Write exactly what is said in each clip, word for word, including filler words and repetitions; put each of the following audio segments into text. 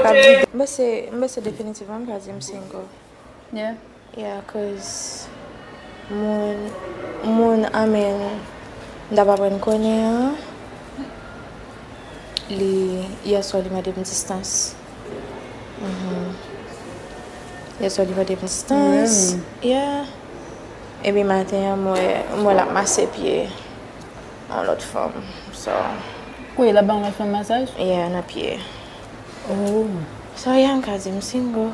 yo k ap vide. M panse, m panse definitivman m ka di m single. Yeah. Yeah, cause moun, moun, I mean, m t ap aprann konnen an, li, yèswa li mande m distans. Mhm. Yèswa li mande m distans. Yeah. Epi maten an, m wè, m wè l ap mase pye yon lòt fanm. So, kote l ap ba yon lòt fanm masaj? Yeah, nan pye. Oh. So, yeah, m ka di m single.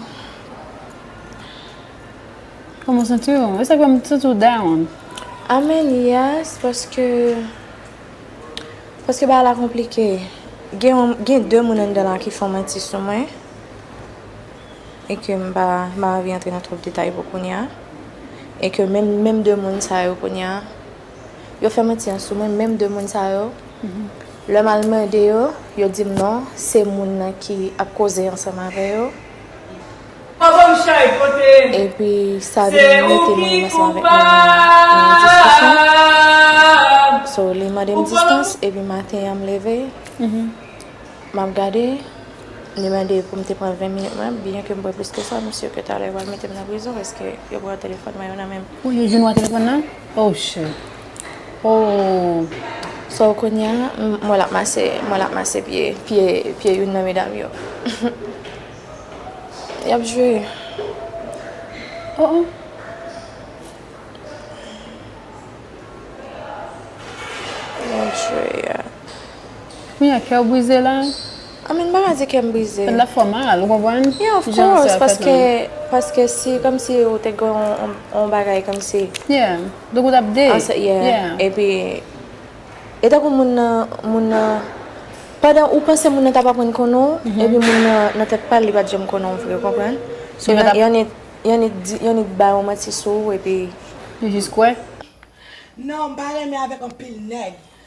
Kòman w santi w? E sa k fè m santi w down. I mean, yes, paske, paske bagay la konplike. Gen yon, gen de moun anndan la ki fè manti sou mwen. E ke m pa, m pa anvi antre nan twòp detay pou kounye a. E ke menm, menm de moun sa yo kounye a, yo fè manti an sou mwen, menm de moun sa yo. Lè m al mande yo, yo di m non, se moun nan ki ap koze ansanm avè yo. Epi sa vin mete mwen ansanm avèk moun nan nan diskisyon. So, li mande m distans, epi maten an m leve. M ap gade, li mande pou m te pran ven minit mwen, byen ke m pran plis ke sa, m si ke talè yo pral mete m nan prizon, paske yo pran telefòn mwen, yo nan men m. Ou yo jwenn w ak telefòn nan? Oh, shit. Oh. So, kounye a, m, mwen l ap mase, mwen l ap mase pye, pye, pye youn nan medam yo. Y ap jwe. Oh, oh. Mon Dieu, yeah. Kounye a, kè w brize la? I mean, m pa ka di kè m brize. L ap fè w mal, ou konprann? Yeah, of course, paske, paske si, kòmsi ou te gen yon, yon, yon bagay kòmsi. Yeah, donk ou t ap de. Yeah. Epi, e tankou moun nan, moun nan, pandan ou panse moun nan t ap aprann konnen w, epi moun nan, nan tèt pa l, li pa t janm konnen w vre, ou konprann? So, y annik, y annik di, y annik bay yon manti sou ou, epi. Li jis kwè? Non, m pa renmen avèk anpil nèg.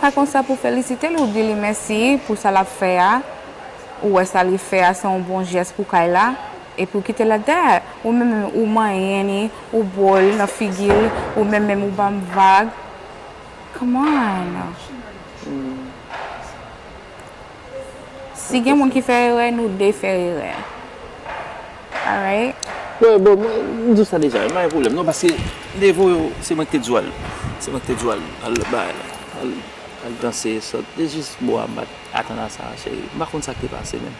pa konsa pou felisite li, ou di li mèsi pou sa l ap fè a. Ou wè sa li fè a se yon bon jès pou kay la. Epi ou kite l at that. Ou menm, ou manyen li, ou bo l nan figi l, ou menm menm ou ban m vag. Come on. Si gen moun ki fè erè, nou de fè erè. Alright? Wi, bon, mwen, m di w sa deja, m pa gen pwoblèm non, paske Devo yo, se mwen ki te di w al, se mwen ki te di w al, al bay la, al, al danse, sòt, e jis bo a m pa t atann a sa, cheri, m pa konn sa k te pase menm.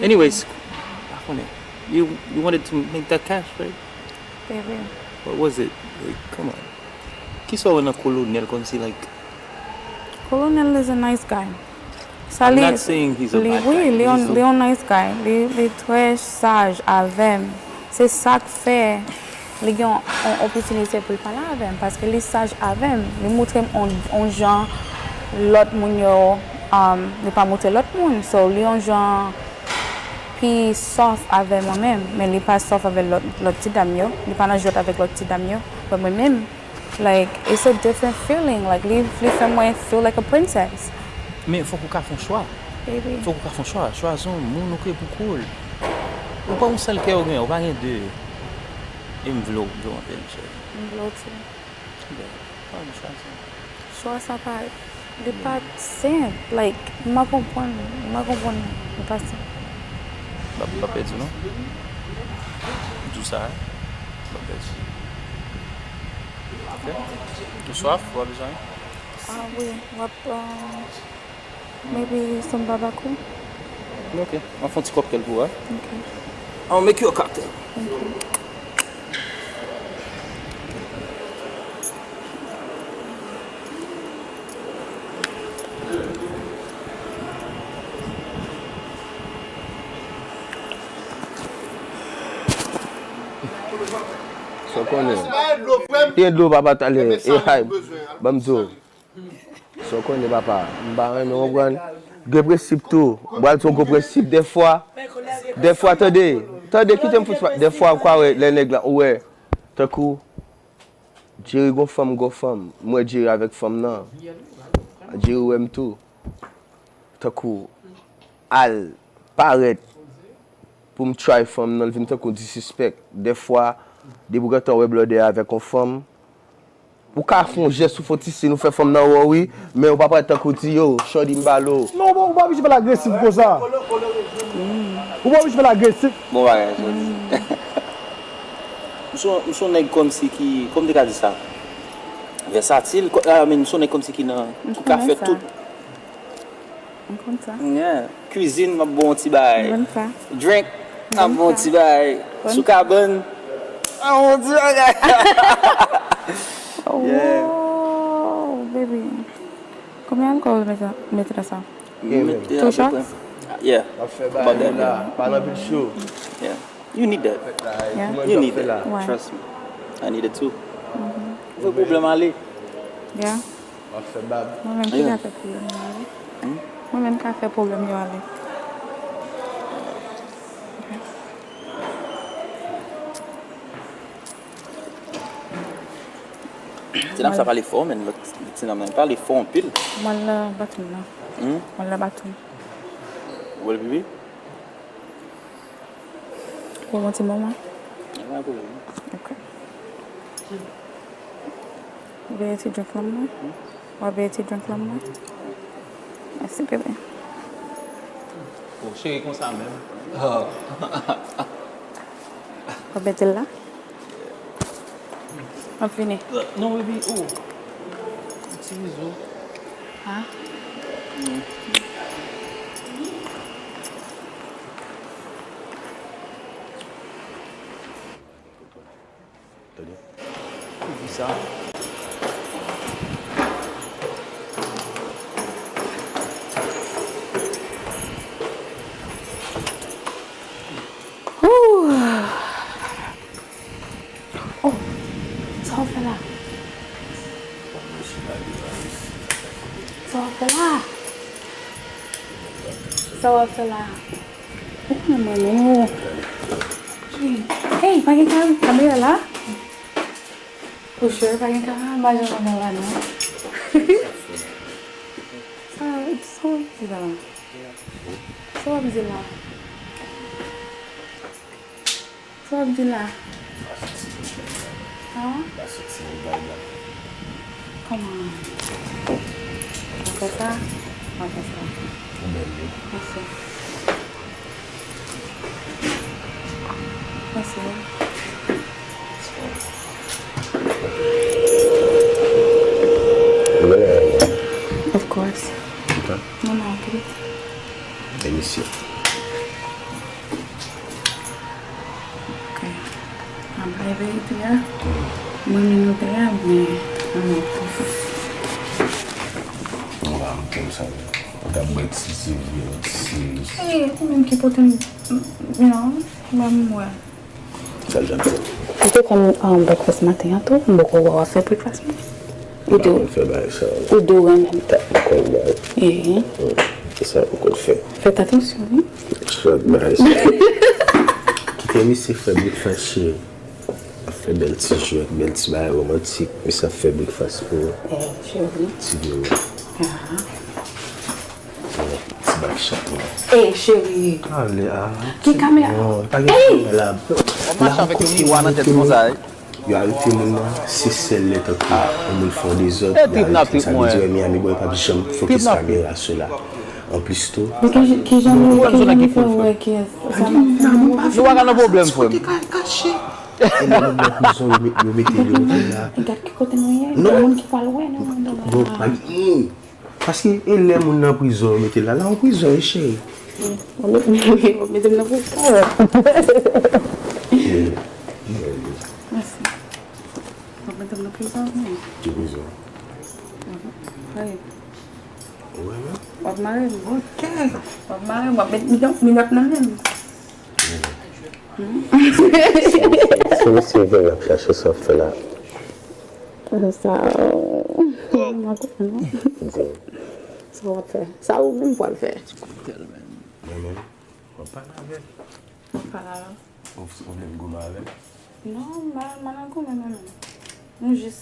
Anyways, m pa konnen, you, you wanted to make that cash, right? Baby. What was it? Like, come on. Kisa w wè nan Kolonèl kòmsi, like, Colonel is a nice guy. Sa I'm li, not saying he's a li, bad wi, guy. Li yon, He's a- li yon nice guy. Li, li trè saj avè m. Se sa k fè li gen yon, yon opòtinite pou l pale avè m. Paske li saj avè m. Li montre m yon, yon jan lòt moun yo, um, li pa montre lòt moun. So, li yon jan pi soft avè mwen menm. Men li pa soft avè lòt, lòt ti dam yo. Li pa nan jwèt avèk lòt ti dam yo. But mwen menm, like, it's a different feeling. Like, li, li fè mwen feel like a princess. Men fòk ou ka fè yon chwa. Baby. Fòk ou ka fè yon chwa. Chwazi yon moun ou ke pou koul. Ou pa yon sèl kè ou gen, ou pa gen de. E m vle w, m vle w anpil, cheri. M vle w tou. Ebyen, pa yon chwazi. Chwa sa pa, li pa senp. Like, m pa konprann, m pa konprann, li pa senp. M pa, m pa pèdi w non. M di w sa, m pa pèdi. Ok? Ou swaf, ou pa bezwen anyen? Ah wi, w ap, uh, maybe some babacou? Ok, m ap fè yon ti cocktail pou ou, hein? Ok. I'll make you a cocktail. Thank you. Ou konnen. Gen dlo, papa, talè. E hay, ban m di w. Sa w konnen, papa. M pa renmen, w konprann. Gen prensip tou. M pral di w gwo prensip. Dèfwa, dèfwa, tande. Tande, kite m fout pa. Dèfwa, ou ka wè, lè nèg la, ou wè. Tankou, Jerry gon fanm, gon fanm. M wè Jerry avèk fanm nan. Jerry wè m tou. Tankou, al parèt pou m try fanm nan, l vin tankou disrespect. Dèfwa, depi w gentan wè blòdè avèk yon fanm, ou ka fè yon jès, ou fè yon ti siy, ou fè fanm nan wè w, wi, men ou pa pral tankou di, yo, shorty, m ba l ou. Non, ou pa, ou pa oblije fè l agresif konsa. Ou pa oblije fè l agresif. Bon bagay, shorty. M se yon, m se yon nèg kòmsi ki, kòm te ka di sa, vèsatil, kò-, I mean, m se yon nèg kòmsi ki nan, ki ka fè tout. M konn sa. Yeah. Kwizin, m ap bon ti bagay. M konn sa. Drink, m ap bon ti bagay. Sou kabann, m ap bon ti bagay. Yeah. Wow, baby. Konbyen alkòl ou mete, mete nan sa? Two shots? Yeah. M ap fè bagay la, pa nan pil cho. Yeah. You need that. Yeah. You need that. Trust me. I need it too. Voye pwoblèm ale. Yeah. W ap fè bab. Mwen menm ki ka fè pwoblèm yo ale. Mwen menm ka fè pwoblèm yo ale. Ti dam sa pale fò, men lòt ti dam nan pale fò anpil. Mwen la bathroom nan. Mwen la bathroom. Ou wè l pipi? Pou yon ti moman. Pa gen pwoblèm. Ok. Veye ti drink lan mwen. W ap veye ti drink lan mwen. Mèsi, bebe. Oh, cheri konsa menm. Oh. W ap mete l la? M ap vini. Non, baby, oh. Ti bizou. Ha? Tande. Ki sa? Ooh. Oh, sa w ap fè la? Sa w ap fè la? Sa w ap fè la? Ou konnen mwen menm ou. Hey, pa gen ka-, kamera la? Ou sure pa gen kamera? M pa janm wè la non. Sa, sa w ap di la? Sa w ap di la? Sa w ap di la? An? Kòman? Mwen fè sa? Mwen fè sa. Ou bèl wi. Mèsi. Mèsi. Ou bèl wi. Of course. Mwen la tou. Emisyon. Ok. Mwen bay verite a. Mwen menm te a, men mwen pa fè. Mwen pa konn sa. Mwen t ap bwè ti, ti vin, ti. E, ou menm ki pote m, non, mwen m wè. Sa l janm fè. Ou te fè m, um, breakfast maten an tou, m poko wè w ap fè breakfast mwen. Ou di w, ou di w renmen m. Ehe. Sa ou konn fè. Fèt atansyon, wi. Kite misye fè breakfast, cheri. Ap fè bèl ti jwèt, bèl ti bagay romantik. Misye ap fè breakfast pou ou. Ti vin. Ti bak chat mwen. Ey, cheri. Ale a. Ki kamera? Non, pa gen kamera la. W ap mache avèk yon miwa nan tèt konsa, wi. Yo arete moun nan, se sèl lè tankou yon moun fè yon dezòd, yo arete l. Sa vle di, wè, Miami Boy p ap janm fokis kamera sou la. Anplis tou. Men ki, ki jan nou, ki jan nou fè wè kiyès? Nou pa ka nan pwoblèm, frè m. Kote ka kache? E lè moun nan prizon, yo met, yo mete, yo mete l la. Gad ki kote nou ye? Non. Moun ki pral wè nou. Non, pa gen moun. Paske e lè moun nan prizon, yo mete l la, la yon prizon, wi, cheri. W ap mete m, w ap mete m nan prizon. Mèsi. W ap mete m nan prizon, wi. Ki prizon? Wi. Ou renmen? W ap mare m. Ok. W ap mare m, w ap met minòt, minòt nan men m. Ke mesye vin ap chache sa w ap fè la? Sa, m pa konprann non. Di m. Sa w ap fè? Sa ou menm pral fè? Mwen menm? W ap pale avè l. Pale avè l. Ou, ou vle m goumen avè l? Non, m pa, m pa nan goumen mwen menm. Nou jis.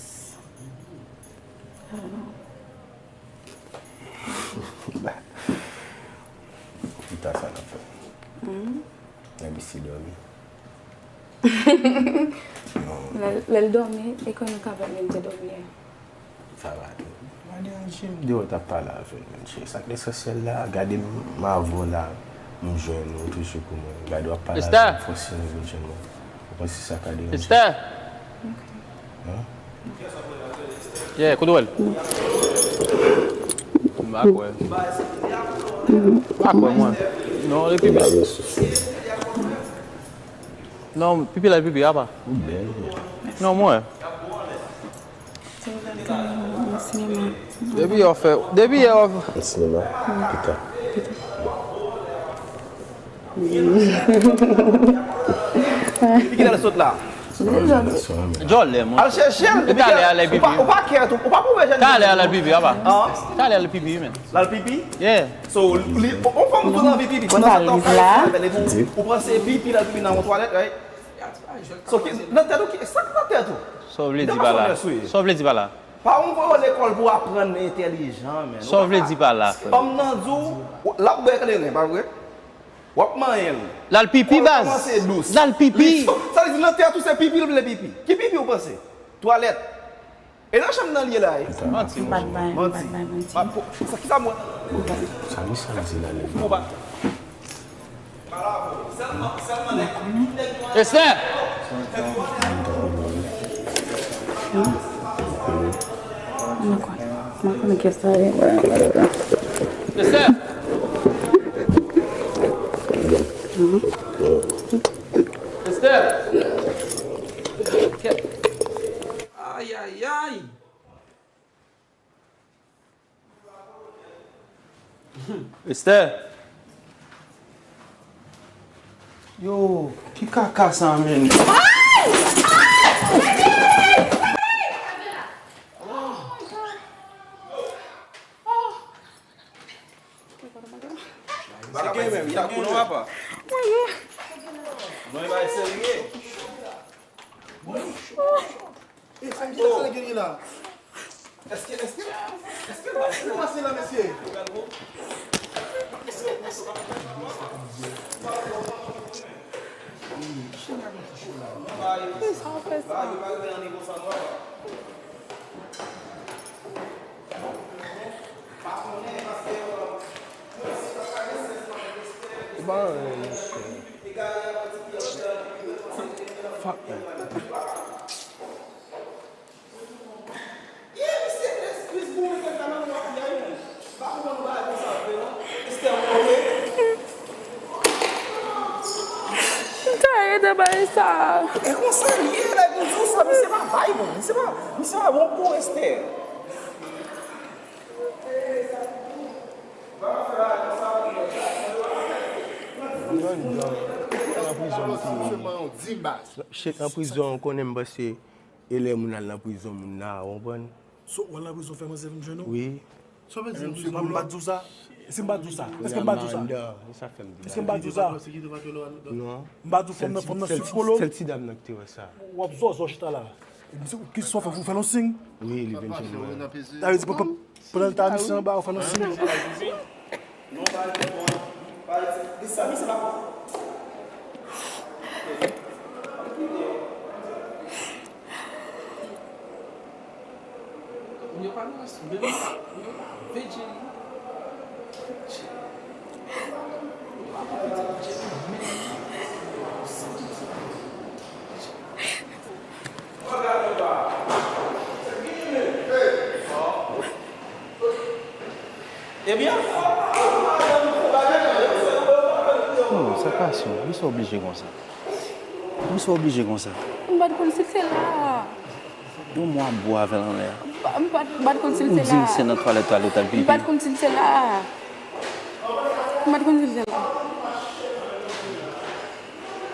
Pita sa n ap fè. Lè misye dòmi. Non. Lè, lè l dòmi, e kòman nou ka pèmèt li dòmi a? Sa va tou. Pa deranje m, deyò t ap pale avè l, men cheri. Sa k lesansyèl la, gade m avè w la, m jwenn ou toujou pou mwen. Gade w ap pale avè m, fò si nou vin jwenn mwen. Ou panse sa ka deranje m? Esther! Hein? Yeah, kote w wè l? M pa kwè. M pa kwè mwen. Non, li pipi. Non, pipi la, pipi, apa. Ou bèl. Non, mwen. Depi yo fè, depi yo fè. Nan sinema, pita. Depi kilè l sot la? Djòlè, mon. Al chèche l. Talè a lè pipi. Ou pa, ou pa kè tou, ou pa pwouve jèn. Talè a lè pipi, apa. Talè a lè pipi, men. L al pipi? Yeah. So, li, on fanm tou nan vi pipi. Pandan se tan, ou ka fè l, epi ou, ou pran se pipi l al pipi nan yon twalèt, right? So, ki, nan tèt ou, ki, sa k nan tèt ou? Sa w vle di pa la? Sa w vle di pa la? Pa ou voye w lekòl pou w aprann entèlijan, men. Sa w vle di pa la, frè m? Fanm nan di w, l ap bwè kleren, pa vre? W ap manyen l. L al pipi, baz. L al pipi. Sa vle di nan tèt ou se pipi l vle pipi. Ki pipi ou panse? Twalèt. E nan chanm nan l ye la, e? Manti. M pa t bay, m pa t bay manti. Sa ki sa mwen? Sa misye ap di la, lè Esther! Mwen konnen, mwen konnen kiyès sa ye. Esther! Esther! Ayayay! Esther! Yo, ki kaka sa, menn? Bagay serye. E sa ki sa genyen la? Èske, èske, èske l ap kòmanse la, mesye? Poukisa w fè sa? Ou pa anyen, mesye. Fuck, man. M ta rete bay sa. E konsa l ye, lè m di w sa, misye pa bay bon. Misye pa, misye pa bon pou Esther. Nan prizon, m te ye. Chèk nan prizon, ou konnen m panse, e lè moun al nan prizon, moun la, ou konprann? So, w al nan prizon fè manzè vin jwenn ou? Wi. Sa w vle di nan prizon? M pa t di w sa? Si m pa t di w sa? Èske m pa t di w sa? Èske m pa t di w sa? Non. M pa t di w fanm nan, fanm nan swiv kolo? Sèl ti dam nan ki te wè sa. W ap zòzò chita la. Epi se ki sa w fè, ou fè l yon siy? Wi, li vin jwenn mwen. Sa vle di, pandan l ta misye anba, ou fè l yon siy? Ebyen, oh, sa pasyon, poukisa w oblije konsa? Poukisa w oblije konsa? M pa t konn si l te la. Yon mwa ap bo avè l anlè a. M pa, m pa, m pa t konn si l te la. Ou di m se nan twalèt, twalèt al pipi. M pa t konn si l te la. M pa t konn si l te la.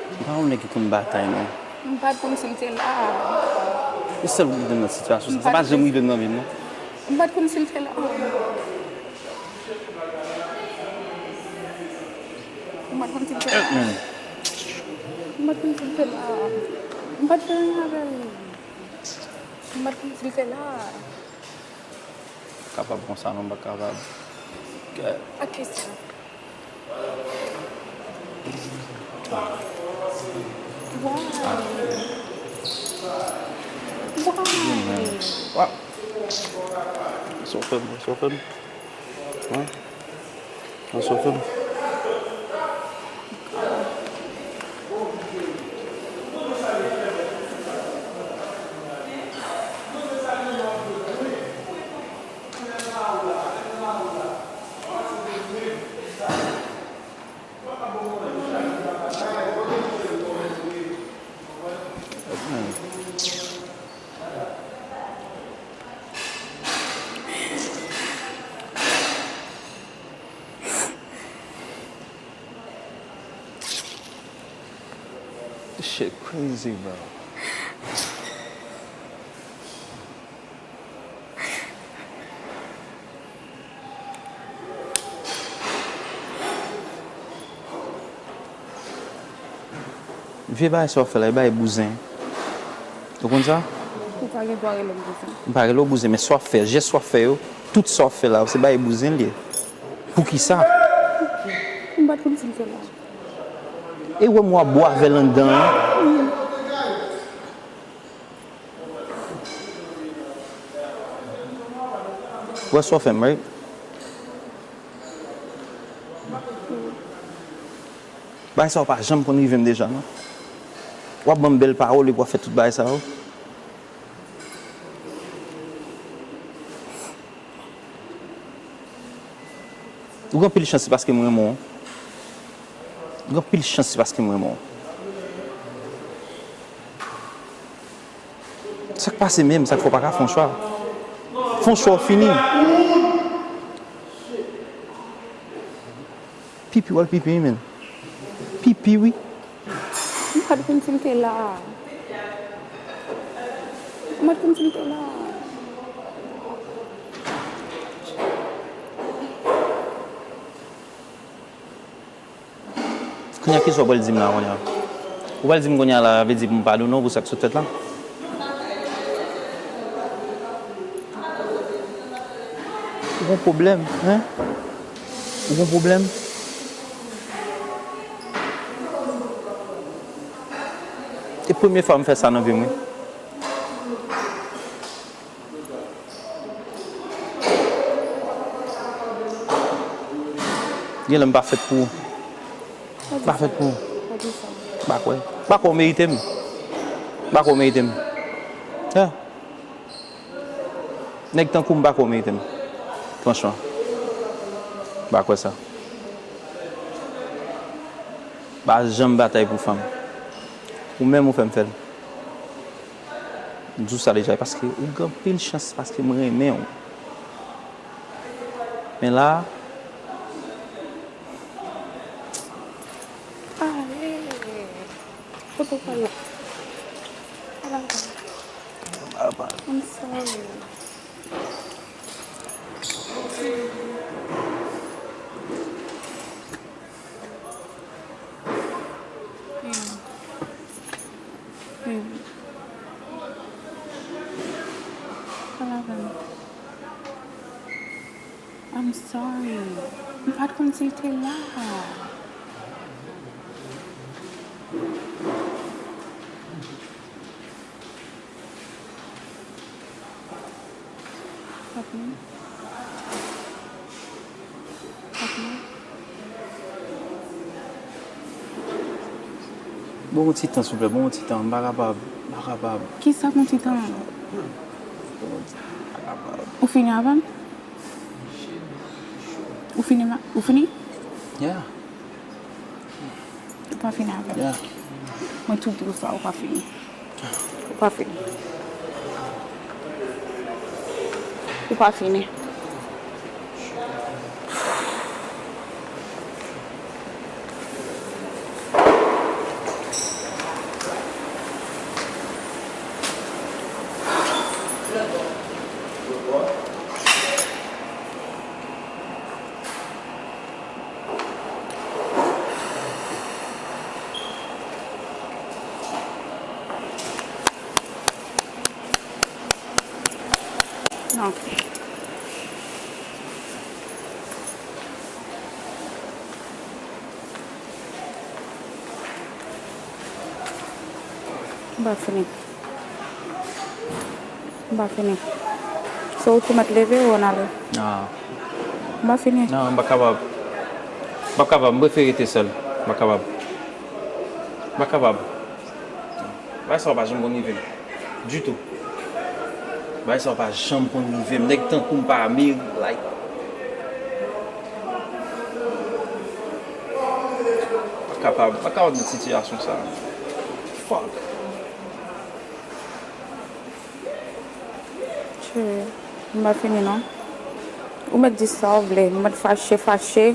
M pa yon nèg ki konn batay, non. M pa t konn si l te la. Se sèl ou ki te nan sitiyasyon sa. Sa pa janm rive m nan vi m, non. M pa t konn si l te la. M pa t konn si l te la. M pa t konn si l te la. M pa t fè anyen avè l. M pa t konn si l te la. Kapab konsa non, m pa kapab. Pa kesyon. Why? Why? Sa w fè m, sa w fè m. Hein? Sa w fè m. This shit crazy, bro. Vye bagay sa w fè la, e bagay bouzen. Ou konn sa? Ou pa gen dwa rele m bouzen. M pa rele w bouzen, men sa w ap fè, jès sa w ap fè yo, tout sa w ap fè la, se bagay bouzen l ye. Poukisa? M pa t konn si l te la. E w wè m w ap bwave l anndan an? Wè sa w fè m, right? Bagay sa yo pa janm konn rive m deja, non. W ap ban m bèl pawòl epi w ap fè tout bagay sa yo. Ou gen anpil chans se paske m renmen w. Ou gen anpil chans se paske m renmen w. Sa k pase menm, sa k fè w pa ka fè yon chwa? Fè yon chwa, w fini. Pipi, w al pipi, wi, menn. Pipi, wi. M pa t konn si l te la. M pa t konn si l te la. Kounye a, kisa w pral di m la kounye a? Ou pral di m kounye a la, vle di pou m padone w pou sa k sot fèt la? Ou gon pwoblèm, en? Ou gon pwoblèm? E premye fwa m fè sa nan vi m, wi. Genlè m pa fèt pou ou. M pa fèt pou ou. M pa kwè. M pa kwè w merite m. M pa kwè w merite m. Yeah. Nèg tankou w, m pa kwè w merite m. Franchman. M pa kwè sa. M pa janm batay pou fanm. Ou menm ou fè m fè l. M di w sa deja, paske ou gen anpil chans, paske m renmen w. Men la, ale, kote w pral la? Ala, I'm sorry. I'm sorry. M pa t konn si l te la. Bon, yon ti tan, souple, bon, yon ti tan, m pa kapab, m pa kapab. Kisa yon ti tan? Bon, m pa kapab. Ou fini avè m? Ou fini, ou fini? Yeah. Ou pa fini avè m. Yeah. Mwen tou di w sa, ou pa fini. Ou pa fini. Ou pa fini. M pa fini. M pa fini. Se ou ki mèt leve ou ann ale. Ah. M pa fini. Non, m pa kapab. M pa kapab. M prefere rete sèl. M pa kapab. M pa kapab. Bagay sa yo pa janm konn rive m. Ditou. Bagay sa yo pa janm konn rive m. Nèg tankou m pa me, like, pa kapab, pa kapab nan sitiyasyon sa. Fuck. Cheri, m pa fini non. Ou mèt di sa w vle, ou mèt fache, fache,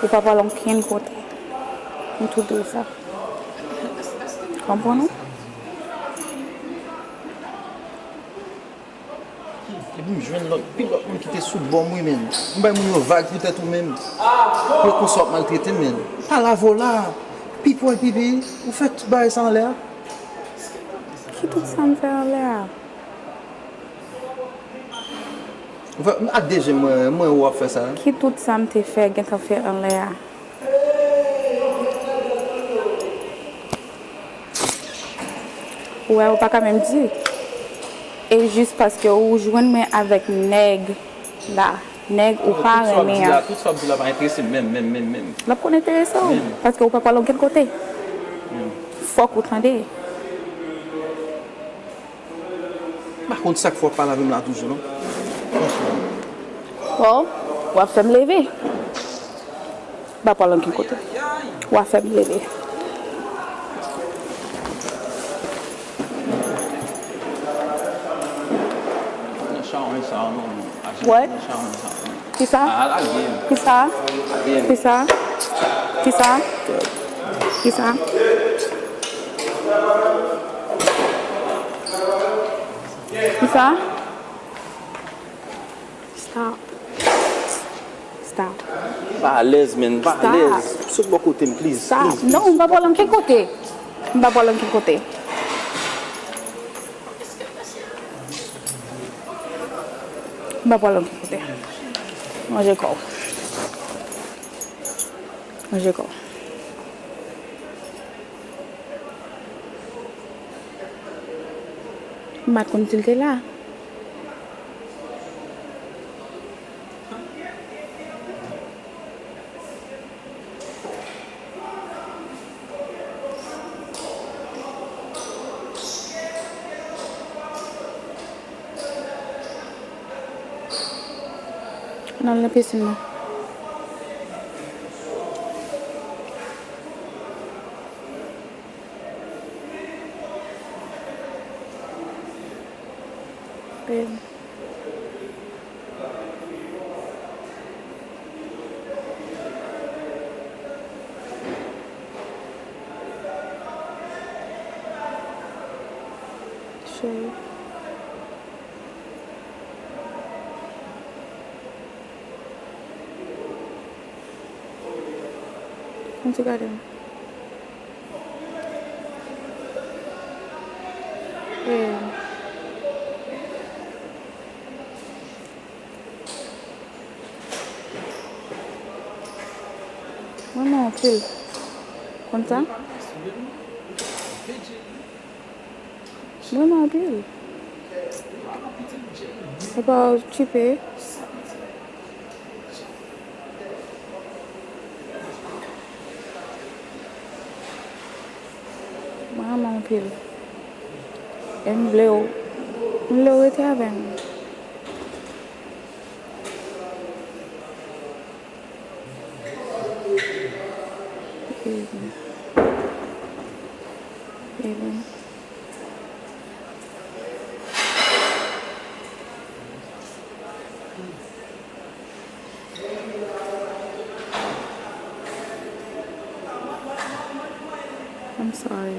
ou pa pral ankenn kote. M tou di w sa. Konprann ou? Epi m jwenn lòt, pi lòt moun ki te sou bò m wi, menn. M bay moun yo vag poutèt ou menm. Poutèt konsa w ap maltrete m, menn. Pale avè w la. Pipo epi pi, ou fè tout bagay sa anlè a. Ki tout sa m fè anlè a? Ou fè, ak de je m, mwen, mwen wè w ap fè sa. Ki tout sa m te fè, gentan fè anlè a? Ou wè, ou pa ka menm di. E jis paske ou jwenn mwen avèk nèg la, nèg ou pa renmen an. Tout sa w ap di la pa enterese m menm, menm, menm, menm. L ap konn enterese w, paske ou pa pral okenn kote. Fòk ou tande. M pa konn sa k fè w ap pale avè m la toujou, non. Franchman. Bon, w ap fè m leve. M pa pral ankenn kote. W ap fè m leve. Nan chawony sa, non. What? Nan chawony sa, non. Kisa? Ah, lage m. Kisa? Lage m. Kisa? Kisa? Kisa? Kisa? Stop. Stop. Pa alèz, menn. Pa alèz. Sot bò kote m, please. Stop. Non, m pa pral ankenn kote. M pa pral ankenn kote. M pa pral ankenn kote. Ranje kò w. Ranje kò w. M pa t konn si l te la. Ann al nan pisin nan. Babe. Cheri. Konn ti gade m. E mwen renmen w anpil. Konn sa? Mwen renmen w anpil. Epa w okipe. Mwen renmen w anpil. E m vle w, m vle w rete avè m. Baby. Baby. I'm sorry.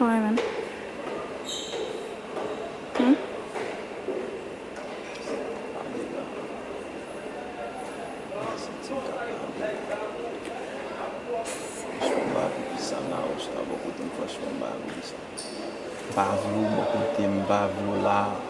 Mwen menm. Hmm? M pa vle w bò kote m, m pa vle w la.